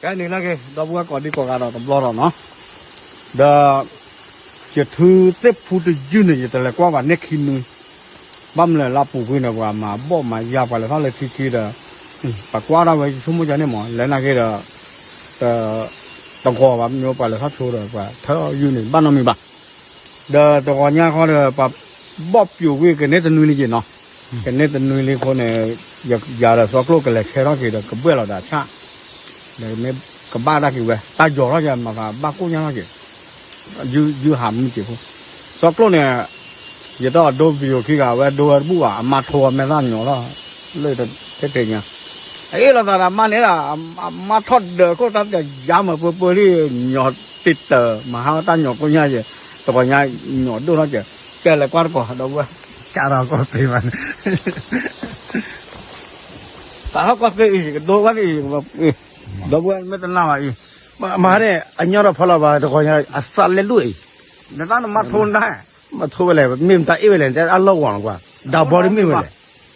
ဖဲန့ၣ်လၢက့ၤ ဒီပုၢ်ဝဲၢ်ကိးဒံကိးဂၤဒီးတဘျီဒီးနီၤ, ဒီး ယထုသ့ၣ်ဖူတယုၢ်န့ၣ် ယတလဲၤကွၢ်ဘၣ်န့ၢ်ခံနွံ, ဘၣ်မနုၤလၢအပူၤကွံာ်န့ၣ် ပှၤမၤဘီၣ်မၤယၤ ပှၤလဲၤထီၣ်လၢထံခံဒီး ပှၤကွၢ်ဒၣ်ဝဲယဆိကမိၣ်ကန့ၣ်မး လဲၤနာ်က့ဒီး တဂီၤဘၣ် မ့ၢ်ပှၤလဲၤထီၣ်ဆိဒီး ပှၤထၢယုၢ်န့ၣ် ဘၣ်နီတမံၤဘၣ်. ဒီးတဂီၤညါဃီဒီး ပှၤဘီၣ်ပျိာ်ကွံာ်ကန့ၢ်တနွံလံက့ၤနီၤ, ကန့ၢ်တနွံလံအဃိန့ၣ် ယၤဒီးသီကျိၣ်ကလဲၤဆဲထီၣ်က့ၤဒီး ကဘှဲၣ်လီၤဒီးအဆၣ်, ဒီးမ့ၢ်ကဘၣ်တၢ်က့ၤဝဲ တၢ်ယီၤထီၣ်က့ၤ မၤသးဘၣ်ကိၣ်ညါထီၣ်က့ၤ ယုၢ်ဟးမုၢ်က့ၤဖိ, သီကျိၣ်န့ၣ် ယတအီၣ်ဒိ video ခံဂၤ အဝဲဒိဝဲတဘူၣ်ဘၣ် အမါထိဝဲမဲာ်သၣ်ညီထီၣ် လၢတတဲညါ, အအ့ၣ်လိာ်သးဒီးအမါန့ၣ်ဒီး အမါထီၣ်ဒၢးခိၣ်တၢ်တယါမၤပှဲၤပှဲၤလံ ညီတ့တၢ် မၤဟါတၢ်ညီကိၣ်ညါယဲ တဂီၤညါညီဒိၣ်ထီၣ်ကဲ, ကဲလဲၤကွၢ်တကီၢ် ဒီပုၢ်ဝဲၢ် ကၢ်ထီၣ်ကီၢ်သ့ဘၣ်န့ၣ် သးထီၣ်ကီၢ်သ့အံၤ ကဒိဝဲသ့အံၤ ဒီပုၢ်ဝဲၢ်မ့ၢ်တနာ်ဘၣ်အံၤ, မၤန့ၣ် အညီထီၣ်ဖီလာ်ဘၣ် တဂီၤညါ အသးလဲၤဒိၣ်အံၤ, နတၢ်နမါထိနဒါ မထိဝဲလဲၣ် မ့ၢ်မတၤအ့ၣ်ဝဲလဲၣ် အလီၢ်ဝီၤလီၤကွၢ် ဒၣ်ဘီဒ်မ့ၢ်ဝဲလဲၣ်,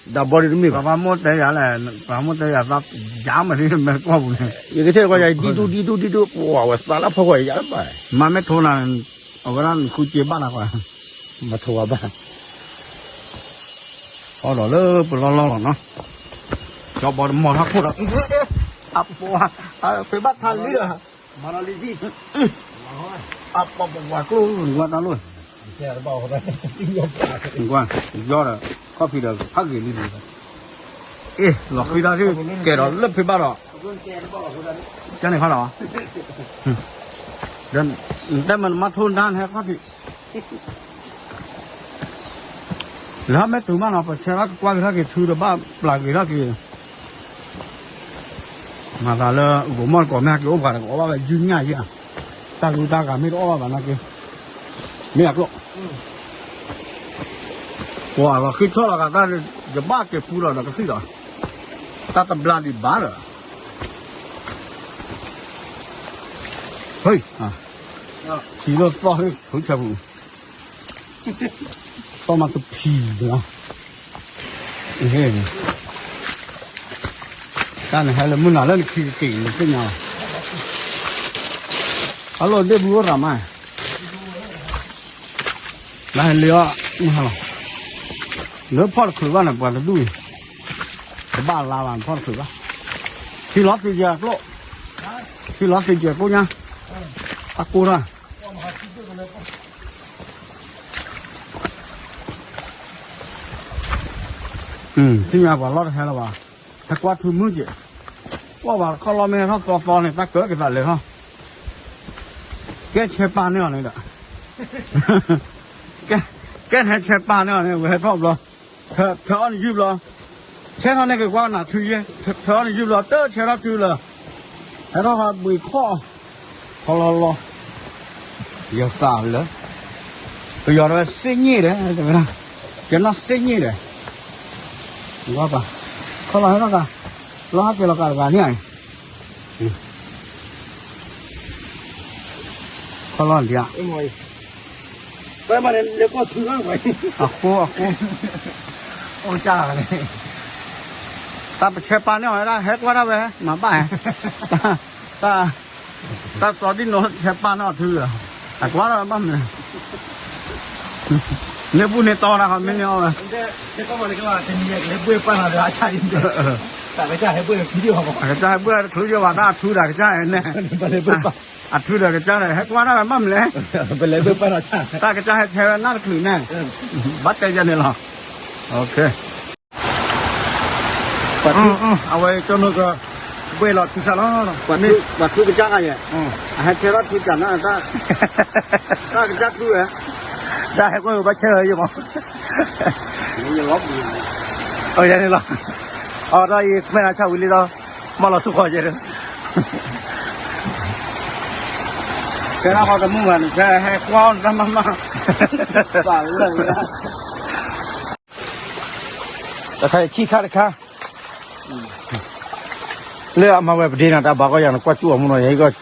ဒၣ်ဘီဒ်တမ့ၢ်ဘၣ်, ပှၤမိၢ်တဲယၤလဲၣ် ပှၤမိၢ်တဲယၤသးယါမးလံ မဲာ်ကွၢ်ပူၤန့ၣ်, ယကထဲကွၢ်ယၤ ဒံဒူဒံဒူဒံဒူ ပှၤဝဲသးလၢဖီခိၣ်ယၤဘၣ်, မၤမ့ၢ်ထိနၤ အဝဲဒၣ်နဃုက့ဘၣ်နၤကွၢ်, မထိဝဲဘၣ် အီၣ်ဒီးလၢပလီၢ်လီၢ်လီၤနီၤ, ကၠီဘီတမီၤထီၣ်ခိၣ်ဒီး, အပှၤ, ဖဲဘၣ်ထါလံဒီး, မၤလီၤလံ, အပှၤပှၤကျိၣ်ဝဲတၢ်လိၣ်, ကွၢ်, ယီဒီး ခီၣ်ဖံးဒီးဖးဂ့ၤလံလံ, အ့ၣ် လီၤဃံတၢ်ထံၣ် ကဲဒီးလၢဖဲဘၣ်ဒီး, ကန့ၣ်ခီလီၤ, ဒီးတဲမ့ၢ်နမါထိနဒါန့ၣ်ဟဲခီၣ်ဖံး လၢဟီၣ်မဲာ်တုၤမးနီၤ ပဆဲးထီၣ်ကကွၢ်က့ၤထီၣ်က့ၤ ထုတဘၣ်ပျၢ်က့ၤထီၣ်က့ၤ, မၤသးလၢဂိၤမီၢ်တကိးမ့ၢ်ဟဲက့ၤအိၣ်ပှၤတကိးဘၣ်ဝဲ ယုၢ်ညၣ်ယဲၢ်, တၢ်ဂုၤတၢ်ဂၤမ့ၢ်တအိၣ်ဘၣ်ဘၣ်နာ်က့, မ့ၢ်အကျိၣ်, ပှၤလီၤဃံထီၣ်လီၤဂာ်တၢ် ယဘၣ်က့ၤပူလီၤဒီးကသံၣ်လီၤ, တၢ်တဘျါဒံးဘၣ်ဒီး, ဟ့, ထံလိၣ်သီၣ်လၢ ဖုဆၢပူၤ သီၣ်မးကဖံးလီၤ, တၢ်န့ၣ်ဟဲလၢမုၢ်နၤလၢနခံကက့ၤ နသ့ၣ်ညါလီၤ, အလိၣ်ဒ့ၣ်ဘုအိၣ်ရၤမး, လၢဟဲလၢအီၤ, လၢဖီၣ်တချုးဘၣ်န့ၣ် ပှၤတဒူၣ်အံၤ, တဘၣ်လါဘၣ် ဖီၣ်တချုးဘၣ်, ထံလီၤသ့ၣ်ယဲၢ်ကျိၣ်, ထံလီၤသ့ၣ်ယဲၢ်ကျိၣ်ညါ, အကိၢ်တၢ် သ့ၣ်ညါပှၤလီၢ်တဟဲလၢၤဘၣ်, ဟဲကွၢ်ထူမုၢ်က့ၤ, ကွၢ်ဘၣ်ခီၣ်လီၢ်မ့ၢ်ဟဲထီၣ်သီသီန့ၣ် တၢ်ကၢက့ၤသးလဲၤထီၣ်, ကဲဆဲးပာ်န့ၢ်အီၤန့ၣ်ဒီး, ကဲ, ကဲနဟဲဆဲးပာ်န့ၢ်အီၤန့ၣ် ဝဲဟဲထီၣ်ဘျီ, ထၢအီၤန့ၣ်ယုၢ်ဘျီ, ဆဲးထီၣ်န့ၢ်က့ၤကွၢ်နၤထူယဲ, ထၢအီၤန့ၣ်ယုၢ်ဘျီ တဆဲးထီၣ်ထူလၢၤ, ဟဲထီၣ်ဃီဘှံးခီၣ်, ခီလီၤလီၤ ယသးလၢ ပယီၤတဲဝဲစ့ၣ်ည့ၣ်ဒီး တဲဝဲဒၣ်, ကဲနီၢ်စ့ၣ်ည့ၣ်ဒီး, ဝါပၤ, ခီလီၤဟဲထီၣ်ကၤ, လီၤဟဲက့ၤလီၤကၤတဂၤန့ၣ်, ခီလီၤဒံးဧါ, အဃိအဃိ, တၢ်ပဆဲးပာ်န့ၢ်အီၤဝဲဒၣ် ဟဲကွၢ်ဒၣ်ဝဲ မၤဘၣ်ဟဲ, တၢ် တၢ်စီၤဒံနိ ဆဲးပာ်န့ၢ်အီၤထုလီၤ, အကွၢ်ဒၣ်ဝဲဘၣ်မနုၤ, န့ၢ်ဘူၣ်န့ၢ်တီတၢ်ဃီမ့ၢ်န့ၢ်အီၤဝဲ, အကစၢ်ဟဲဘှ့ၣ်တချုးယဝၤဒၣ်အထူဒီးကစၢ်န့ၣ်, အထူဒီးကစၢ်န့ၣ် ဟဲကွၢ်ဒၣ်ဝဲဘၣ်မနုၤလဲၣ်, တၢ်ကစၢ်ဟဲဆဲးဝဲနၢ်တချုးန့ၣ်, ဘၣ်တဲယဲန့ၣ်လီၤ, အဝဲကၠီနိကဘှဲၣ်လီၤထူစၢ်လီၤ, ပှၤထူကစၢ်ဂၤယဲ, အဟဲဆဲးထီၣ်ထူကၢ်န့ၣ်, တၢ်ကစၢ်ထူဝဲ, တၢ်ဟဲကွၢ်ဘၣ်ဆဲးလီၤယဲမး, အယဲန့ၣ်လီၤ, အဒီးယမဲာ်နၤဆၣ်ဝံၤလံဒီး, မၤလီၤဆူဃီယဲဒီး, ဆဲးထီၣ်ဃီတမုၢ်ဘၣ်န့ၣ် ဆဲးဟဲကွၢ်အီၤတၢ်မၤမၤ, ဘၣ်လၢ တခါအံၤခံခါတခါ, လၢအမၤဝဲပဒ့နီၤ တၢ်ဘၣ်ကီၢ်ယၤန့ၣ် ကွၢ်ကၠူၣ်အီၤမူနီၤ ယဲကီၢ်,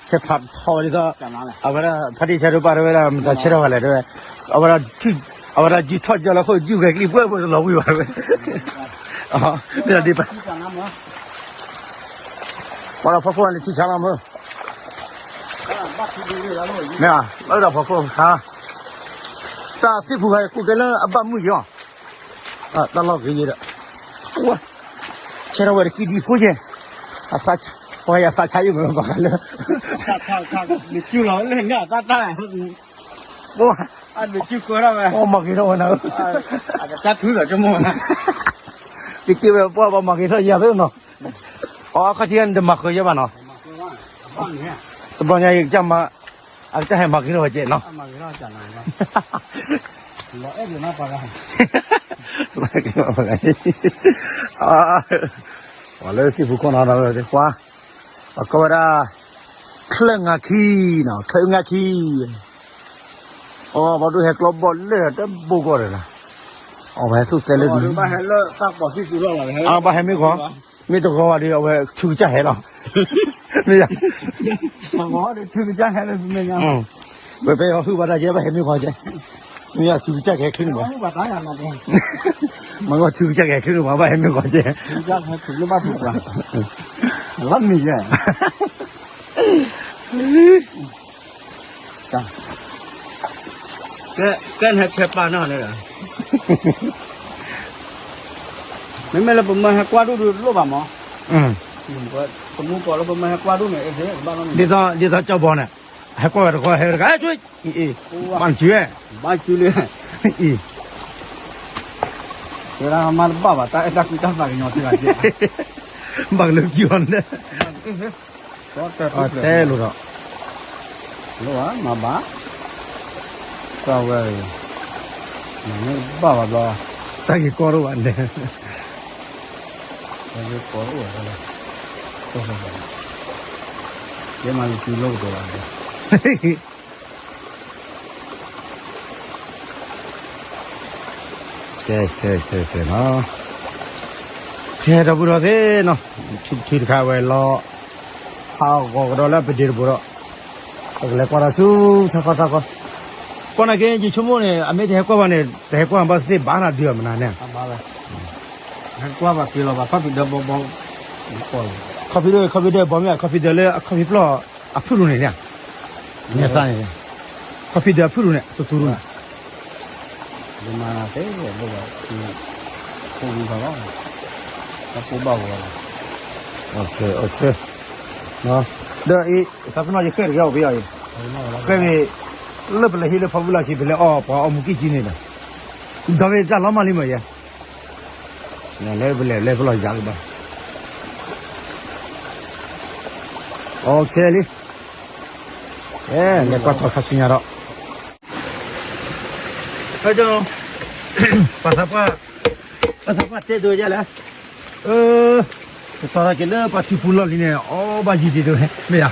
ဆဲးဖးထီဝဲဒ်သိး, အဝဲဒၣ်ဖးတံၢ်ဆဲးဒိၣ်ပၢ်တဲဝဲဒၣ် မတၤဆဲးထီၣ်ဝဲလဲၣ်တဲဝဲ, အဝဲဒၣ်, အဝဲဒၣ်ယုၢ်ထီၣ်ယၢလၢခိၣ် ယုၢ်ဂဲၤကလံၣ်ပှဲၤပှဲၤတလီၤဝံၤဘၣ်တဲဝဲ, မ့ၢ်ဒ်ပၢ်, ပ ပှၤဒီးဖီခိၣ်န့ၣ်ထံဆါလီၤမ့ၢ်, မ့ၢ်ဧါ, လၢဒီးဖီခိၣ်ဆါ, တၢ်သ့ၣ်ဖူခါအံၤ ကူၣ်ကဲလၢအဘၣ်မုၢ်က့ၤအီၤ, တၢ်လီၢ်ဂ့ၤယဲဒီး, ဝဲ, ဆဲထီၣ်ဝဲတကံဒံဖိကဲ, ပှၤယသးဆါယုာ်မ့ၢ်ဘၣ်ဃးလၢ ပှၤ, အမၤက့ၤထီၣ်ဝဲနၤဧၢ, ကက့ၤဝဲပှၤဘၣ်မၤက့ၤထီၣ်ယၤသ့နီၤ, အခီၣ်ထံးန့ၣ် တမၤဃုာ်ယဲဘၣ်နီၤ, တဘျီညါအံၤ အကစၢ်ဟဲမၤက့ၤထီၣ်ဝဲကဲနီၤ, ပှၤလၢသ့ၣ်ဖူခိၣ်နီၤ, ပှၤ, ပှၤကိးဝဲဒၣ် ချၢၣ်ငါခံနီၤ, ချၢၣ်ငါခံ, အီ ပှၤဒိၣ်ဟဲကျီဘီၣ်လၢတဘိကီၢ်ဒီး, အဝဲဟဲသူၣ်သဲလၢ, အဘၣ်ဟဲမ့ၢ်ဂီၤ, မ့ၢ်တဂီၤဘၣ်ဒီး အဝဲထုကစၢ်ဟဲလီၤ, မ့ၢ်, ပဖဲအီၤဟုၣ်ဘၣ်တၢ်ကဲ ဘၣ်ဟဲမ့ၢ်ဂီၤကဲ, မ့ၢ်အထုကစၢ်ကဟဲချုးန့ၣ်ဘၣ်, မ့ၢ်ဂီၤထုကစၢ်ကဟဲချုးန့ၣ်ဘၣ် ဘၣ်ဟဲမ့ၢ်ဂီၤကဲ, လီၤမံၤယဲ ကဲန့ၣ်ဟဲဆဲးပာ်နီၢ်န့ၣ်ဒီး, မ့မ့ၢ်လၢပမၢဟဲကွၢ်ဒူၣ်ဒုးလိၣ်ဘၣ်မး, ပမူကီးလၢပမၢဟဲကွၢ်ဒူၣ်န့ၣ်, ဒ်သိးကၠီဘီန့ၣ်, ဟဲကွၢ်ဝဲတခီဟဲတဂၤ, ဘၣ်နစု, ဘၣ်နစုလံ, ဝဲဒၣ်မၤတဘၣ်ဘၣ် တၢ်အဲၣ်တၢ်ကွံတၢ်သးကညီၤတဂၤကဲ, ဘၣ်ကလၢပစုအီၤန့ၣ်, တဲလိာ်ဒီး, လိၣ်ဧါ မၤဘၣ်, တၢ်ဝဲ, မၤန့ၢ်ဘၣ်ဘၣ်ဘျီ, တၢ်ဂ့ၤကီတအိၣ်ဘၣ်န့ၣ်, တၢ်ဂ့ၤကီတအိၣ်ဘၣ်, ယဲမၤလၢစုလိၣ်ကတိၤဘၣ်န့ၣ် ကဲ, ကဲ, ကဲနီၤ, ဖဲဒီပုၢ်ဒီဝဲၢ်သ့ၣ်နီၤ, ထုထုတခါဝဲလီၤ, ဟးဂီၤကဒီးလၢပဒ့တဘိဒီး, ပကလဲၤကွၢ်တၢ်ဆူထီၣ်ခီထီၣ်ခီ, ကွၢ်နာ်က့ ယဆိကမိၣ်န့ၣ် အမ့ၢ်တဟဲကွၢ်ဘၣ်န့ၣ် တဟဲကွၢ်ဘၣ်သ့ၣ်ဘၣ်နၤဒုးအမနုၤန့ၣ်, ဟဲကွၢ်ဘၣ်က့ၤလီၤဘၣ်ခီၣ်ဖံးဒၢဘီဘီ, ခီၣ်ဖံးဒၢ ခီၣ်ဖံးဒၢဘီမ့ၢ် ခီၣ်ဖံးဒၢလၢအခီၣ်ဖံးပျီၢ်အဖုၣ်ရူၢ်န့ၣ်, န့ၣ်, ခီၣ်ဖံးဒၢအဖုၣ်ရူၢ်န့ၣ် သူသူရူၢ်န့ၣ် ဖိဝံၤဘၣ်လီၤ, တၢ်ဖိဘၣ်ဝဲလီၤ, ဒီးအံၤ သးပနီၣ်ယဃဲၣ်တဂ့ၤအီၤဖဲအံၤ, ဃဲၣ်န့ၣ်, လၢပလဲၤဟံးလၢဖီဘုလၢခံ ပလဲၤအီၣ်ပှၤအီၣ်မူကံၢ်ကံန့ၣ်ဒီး, ဒီးဝဲတၢ်လီၤမၢ်လံမ့ၢ်ယဲ, လဲၤပလဲၤလဲၤပလီၢ်ယၤလံဘၣ်, အိၣ်ခဲလံ, လဲၤကွၢ်ထီၣ်ခါဆူညါဒီး ပှၤသးပှၢ်, ပှၤသးပှၢ်တဲဒိးယဲလဲၣ်, ကတီၤထီၣ်က့ၤလၢပှၤထံပူၤလီၢ်လံၤန့ၣ် အီၣ်ဘၣ်ယံၤဒံးဒိးမ့ၢ်ဧ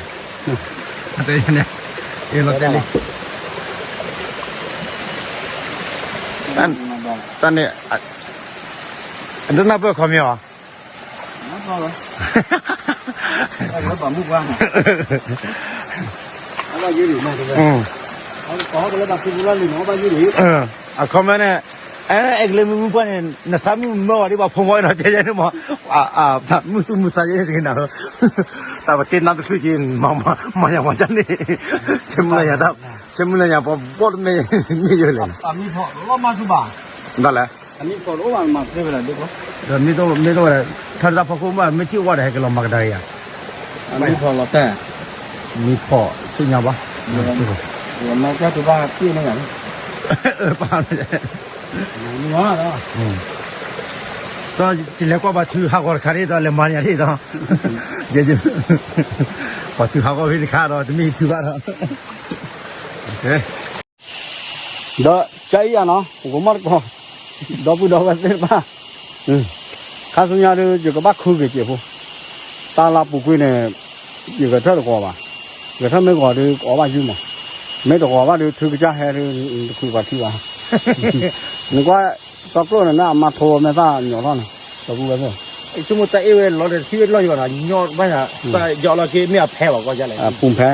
ါ, တဲန့ၣ်, အ့ၣ်လီၤတဲလံ, တၢ်န့ၣ်, အတနၢ်ပၢၢ်ခီမ့ၢ်ဧါ အခီမ့ၢ်န့ၣ်, အဲအဲကလၢမုၢ်မုၢ်ပှၢ်န့ၣ် နသးမုၢ်မၢဝဲဒ်ဘၣ်ဖိမ့ၢ်နီၤ ကဲယဲန့ၣ်မ့ၢ်, မုၢ်သူၣ်မုၢ်သးယဲန့ၣ်တဂ့ၤနၤ, တၢ်ပတဲနါတချုးက့ၤ, မၤယၤမၤဒ်န့ၣ်, ဆဲမုၢ်လၢယၤ, ဆဲမုၢ်လၢယၤပှၤဘီၣ်တမ့ၢ်, မ့ၢ်ယိာ်လဲၣ်, ဒ်လဲၣ် ဒီးမ့ၢ်တအိၣ်ဝဲဒၣ် ထါတၢ်ဖီခိၣ်မ့ၢ်မ့ၢ်ထံၣ်ဝဲဒီး ဟဲက့ၤလီၤမၤကဒါက့ၤယၤ, မံဖီၣ်လီၤတဲာ်, မံဖီၣ်ဆူညါဘၣ်, မ့ၢ်ကၢ်တဘၣ်တ့ၢ်န့ၣ်ယၤ, ပၢ်, ဒီးယလဲၤကွၢ်ပှၤထုးဟးဂီၤတခါဒ်သိး လဲၤမၤန့ၢ်ယၤဒ်သိး, ပှၤထုးဟးဂီၤဖဲတခါဒီး တမ့ၢ်ထုးဘၣ်ဒီး ဒီးကၢအံၤယၤနီၤ ပကမီၢ်တကီၢ်, ဒီပုၢ်ဒီဝဲၢ်သ့ၣ်တဖၣ်, ခါဆူညါဒီး ယကဘၣ်ခုက့ၤက့ၤဖိ, တၢ်လၢပူၤကွံာ်န့ၣ်, ယကထၢၣ်တကီၢ်ဘၣ်, ယကထၢၣ်မ့ၢ်ကီၢ်ဒီး ကအီၣ်ဘၣ်ယုၢ်မး, မ့ၢ်တကီၢ်ဘၣ်ဒီး ထုကစၢ်ဟဲဒီး တခုးပှၤထံဘၣ်, နကွၢ်, စီကျိၣ်န့ၣ် အမါထိမဲာ်သၣ်ညီထီၣ်န့ၣ်, ဒီပုၢ်ဝဲၢ်သ့ၣ်, ဆိကမိၣ်တၢ်အ့ၣ်ဝဲလီၤဒီး ထံၣ်ဝဲလီၢ်ယံၤဘၣ်နီၤ, ညီဘၣ်ယၤ, တၢ်ယီၤလီၤက့ၤမ့ၢ်အဖဲဘၣ်ကီယလဲၣ်, အပူၤဖဲ,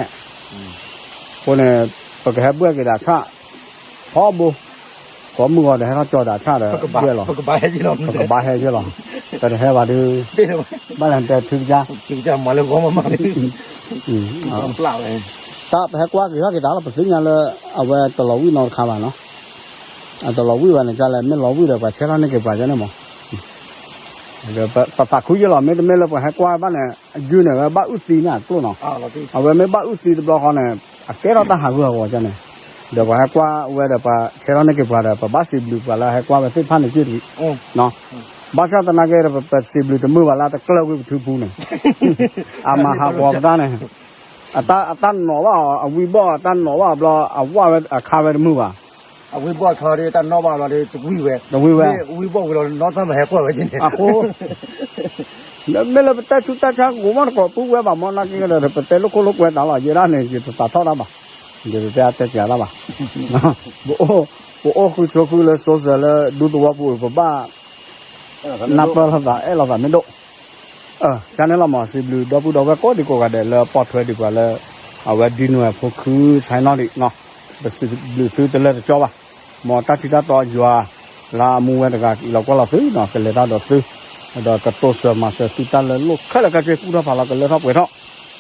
အဃိန့ၣ်, ပကဟဲဘှဲၣ်က့ၤဒၣ်ဆၣ်, ထီဘိ, ကိးမုၢ်ဂီၤဒီးဟဲထီၣ်ကၠီဒၣ်ဆၣ်ဒီး ဘှဲၣ်လီၤ, ပကဘၣ်ဟဲယဲၢ်လီၤ, ပကဘၣ်ဟဲယဲၢ်လီၤ, ပတဟဲဘၣ်ဒီး ဘၣ်လဲၣ်တဲထုကစၢ် မၤလၢဂီၢ်မးမး တၢ်ပဟဲကွၢ်က့ၤထီၣ်က့ၤတၢ်လီၤ ပသ့ၣ်ညါလၢ အဝဲတလီၤဝံၣ်နီတခါဘၣ်နီၤ, အတလီၤဝံၣ်ဘၣ်န့ၣ် ကလဲၣ် မ့ၢ်လီၤဝံၣ်ဒီးပှၤဆဲထီၣ်န့ၢ်က့ၤပှၤကန့ၣ်မး, ပသးခုယဲလီၤ မ့တမ့ၢ်လၢပှၤဟဲကွၢ်ဘၣ်န့ၣ် အယုၢ်န့ၣ် ဝဲဘၣ်အုၣ်သံန့ၣ်အကျိၣ်နီၤ, အဝဲမ့ၢ်ဘၣ်အုၣ်သံတဘျီဃီန့ၣ် အကဲထီၣ်တၢ်ဟးဂူာ်ဟးဂီၤကန့ၣ်, ဒီးပှၤဟဲကွၢ်ဝဲဒီးပှၤဆဲထီၣ်န့ၢ်က့ၤပှၤဒီး ပဘၣ်စံးဘျုးပှၤလၢဟဲကွၢ်ဝဲသ့ၣ်တဖၣ်န့ၣ်က့ၢ်တဂ့ၤ ဘၣ်ဆၣ်သနာ်က့ဒီး ပစံးဘျုးတမုာ်ဘၣ်လၢတကျၢၢ်ကွံာ်ပထူပူၤန့ၣ်, အမၤဟးဂီၤပတၢ်န့ၣ်, အတၢ်နီၣ်ဘၣ်အီၤ အဝံဘီၣ်အတၢ်နီၣ်ဘၣ်အီၤဘျီ အဝၣ်ဝဲအခါဝဲတမုာ်ဘၣ်, အဝံဘီၣ်အခါဒီးတၢ်နီၣ်ဘၣ်ဘျီဒီးတဝံဝဲ, တဝံဝဲ, ဝံဘီၣ်ဝံၤလီၤနီၢ်သၣ်မဟဲကွၢ်ဝဲန့ၣ်, အဃိ မ့ၢ်လၢပတဲဆူးတၢ်ဆါကကိးမီၢ်တကိးပူၤဝဲဘၣ်မီၢ်နာ်က့ဒီး ပတဲလိာ်ခိၣ်လိာ်ကွဲသးလီၤ ယဲဒၣ်န့ၣ် ယတသးထီၣ်တၢ်ဘၣ်, ယတတဲအါတဲစှၤတၢ်ဘၣ် ပအိၣ်ဃုာ်ဆိးဃုာ်လၢစိစၢၤလၢဒူသဝီပူၤ ပဘၣ် နၢ်ပၢၢ်လိာ်သးအဲၣ်လိာ်သးမ့ၢ်ဒိၣ်, ကန့ၣ်လီၤမး စံးဘျုးဒီပုၢ်ဒီဝဲၢ်ကိးဒံကိးဂၤဒဲးလၢပိာ်ထွဲဒံးပှၤလၢ အဝဲဒ်နုာ်အဖိခု ဆဲနီၣ်ဒံး, ပစံးဘျုးသုတလၢတကၠီဘၣ်, မ်တၢ်ထံတၢ်တီယွၤ လၢအမူဝဲတဂၤကအံးလီၤကွၢ်လီၤသုနီၤ ကလဲၤတၢ်ဒီးသု, ဒီးကတိၤစၢၤမၤစၢၤသုတၢ်လၢလိၣ်ခဲလၢာ်ခဲဆ့ ကူၣ်ထီၣ်ဖးလီၤကလၢထီၣ်ပှဲၤထီၣ်,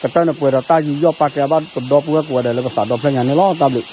ကတၢၢ်န့ၣ်ပှဲၤဒီးတၢ်ယူးယီၣ်ပာ်ကဲဘၣ်ပဒီပုၢ်ဝဲၢ်ကိးဂၤဒဲးလၢပသးဒီဖျၢၣ်ညါန့ၣ်လီၤ တၢ်ဘျုး